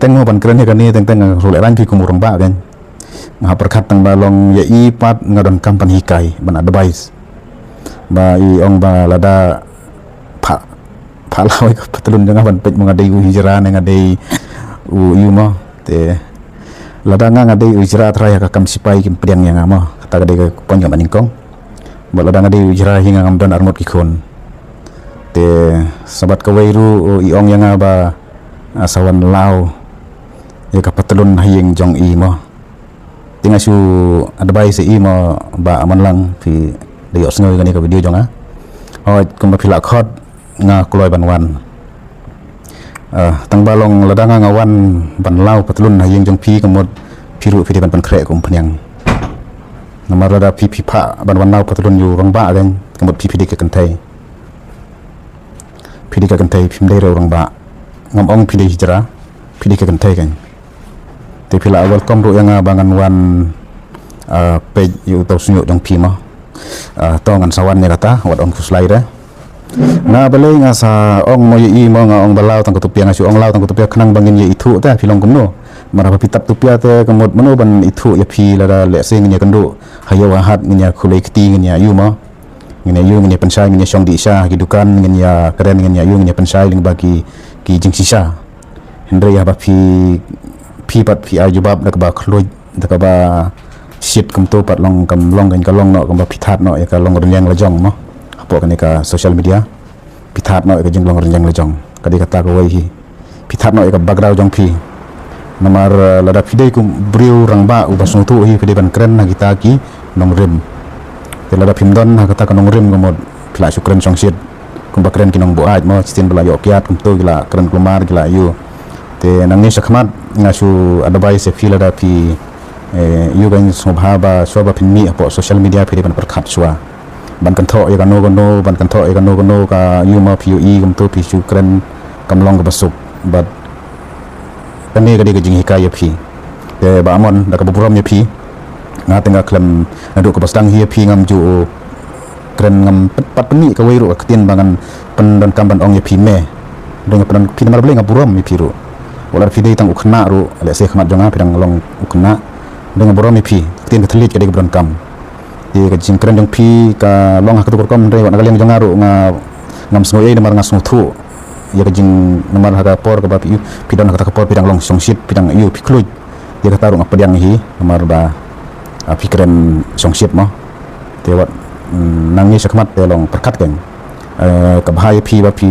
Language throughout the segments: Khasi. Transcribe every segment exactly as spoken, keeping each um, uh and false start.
Teng mo ban kren ïa kane, teng teng nga ruh leh rang ki kum u rangbah kan. Nga hap pyrkhat tang ba long ïa i pat nga donkam ban hikai, ban advice. Ba i ong ba lada pha pha law ïa ka patlun jong nga ban peit mo nga dei u hijra ne nga dei u ïu mo. Te lada nga nga dei u hijra trai ha ka kam sipai kim pdiang ïa nga mo. Kata ka dei ka point kaba nyngkong. Ba lada nga dei u hijra hi nga ngam don arngut ki khun. Te sabat kawei ruh i ong ïa nga ba, ah, sa wan law ïa ka patlun ha ïing jong i mo. Te nga shu advice ïa i mo ba aman lang phi da ïohsngew ïa kane ka video jong nga. Hooid, kumba phi la khot nga kloi ban wan. Ah, tang ba long lada nga nga wan ban law patlun ha ïing jong phi ka mut phi ruh phi dei ban pynkhreh kum pynïang. Namar lada phi phi phah ban wan law patlun ïa u rangbah kan ka mut phi phi dei ka kynthei. Phi dei ka kynthei, phim dei re u rangbah. Ngam ong phi dei hijra, phi dei ka kynthei kan. Te phi la welcome ruh ïa nga ba ngan wan, ah, peit ïa uto u shñiuh jong phi mo. Ah, to ngan sa wan ïa kata, wat ong khuslai re. Nga balei nga sa ong mo ïa i mo, nga ong ba law tang ka tupia, nga shu ong law tang ka tupia khnang ba ngin ïa ithuh te phi long kumno. Namar haba phi tap tupia te ka mut mano ban ithuh ïa phi lada lehse ngin ïa kynduh ha ïew ha hat, ngin ïa khulei kti, ngin ïa ïu mo. Ngin ïa ïu, ngin ïa pynshai, ngin ïa shong dih sha ha ki dukan, ngin ïa kren, ngin ïa ïu, ngin ïa pynshai lyngba ki, ki jingshisha. Hynrei haba phi, phi pat phi ai jubab da kaba khluid, da kaba shit kumto pat long kam long kan, ka long noh kumba phi thad noh ïa ka long rynïeng la jong mo. Hapoh kane ka social media phi thad noh ïa ka jinglong rynïeng la jong. Ka dei kata kawei hi. Phi thad noh ïa ka background jong phi. Namar, eh, lada phi dei kum briew rangbah uba sngewthuh hi phi dei ban kren ha kita ki nongrim. Te lada phim don ha kata ka nongrim ka mut phi la shu kren shongshit. Kumba kren ki nongbuaid mo, shisien ba la ïoh kiad kumto ki la kren kulmar ki la ïu. Te nangne shakhmat nga shu advice ïa phi lada phi, eh, ïu kan sngewbha ba shuwa ba phin mih hapoh social media phi dei ban pyrkhat shuwa. Ban kynthoh ïa kano kano, ban kynthoh ïa kano kano ka ïu ma phi ïohi kumto phi shu kren kam long kaba suk. Bad kane ka dei ka jinghikai ïa phi. Te Bah Amon, da kaba burom ïa phi, nga te nga khlem, naduh kaba sdang hi ïa phi ngam ju kren, ngam pat, pat pynmih kawei ruh ka ktien ba ngan pyndonkam ban ong ïa phi me. Dei nga pyndonkam phi namar balei, nga burom ïa phi ruh. Wat la phi dei tang u khynnah ruh, lehse khmat jong nga phi dang long u khynnah. Dei nga burom ïa phi, ka ktien ka thylliej ka dei kaba donkam. Te ka jingkren jong phi ka long ha kato ka rukom, hynrei wat na ka liang jong nga ruh nga, ngam sngew ei namar nga sngewthuh ïa ka jing, namar ha ka por kaba phi, phi don ha kata ka por phi dang long shongshit, phi dang ïu phi khluid. Ïa kata ruh nga pdiang hi namar ba, ah, phi kren shongshit mo. Te wat, mm, nangne shakhmat te long pyrkhat keiñ. Eh, ka bha ïa phi ba phi,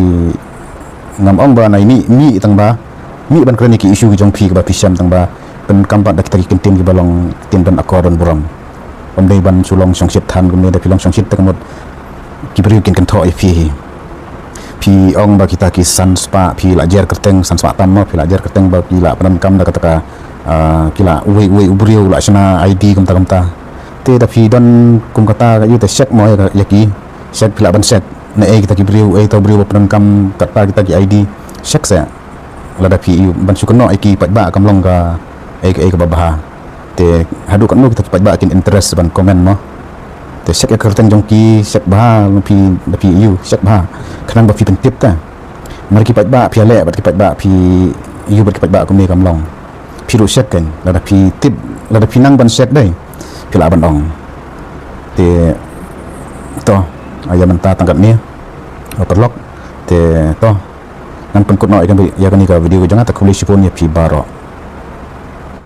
ngam ong ba nai mih, mih tang ba mih ban kren ïa ki issue ki jong phi kaba phi shem, tang ba pyndonkam pat da kita ki kyntien kiba long ktien don akor don burom. Ym dei ban shu long shongshit than, kumne da phi long shongshit te ka mut ki briew kin kynthoh ïa phi hi. Phi ong ba kita ki san spah, phi la jer kyrteng, san spah tam mo, phi la jer kyrteng ba ki la pyndonkam da kata ka, ah, ki la, uwei uwei u briew u la shna I D kumta kumta. Te da phi don kum kata ka ïu te check mo ïa ka, ïa ki, check, phi lah ban check. Na ei kita ki briew, ei uta u briew ba pyndonkam kata kita ki I D, check seh. Lada phi ïu ban shu kynnoh ïa ki paidbah kam long ka ei ka, ei kaba bha. Te haduh katno kita ki paidbah kin interest ban comment mo. Te check ïa ka kyrteng jong ki, check bha, long phi, da phi ïu check bha. Khnang ba phi pyntip te. Namar ki paidbah phi ïaleh bad ki paidbah, phi ïu bad ki paidbah kumne kam long. Phi ruh check keiñ, lada phi tip, lada phi nang ban check dei, phi lah ban ong. Te to, ïa mynta tang katne, ba paralok. Te to, ngan pynkut noh ïa kane, ïa kane ka video ka jong nga, te khublei shibun ïa phi baroh.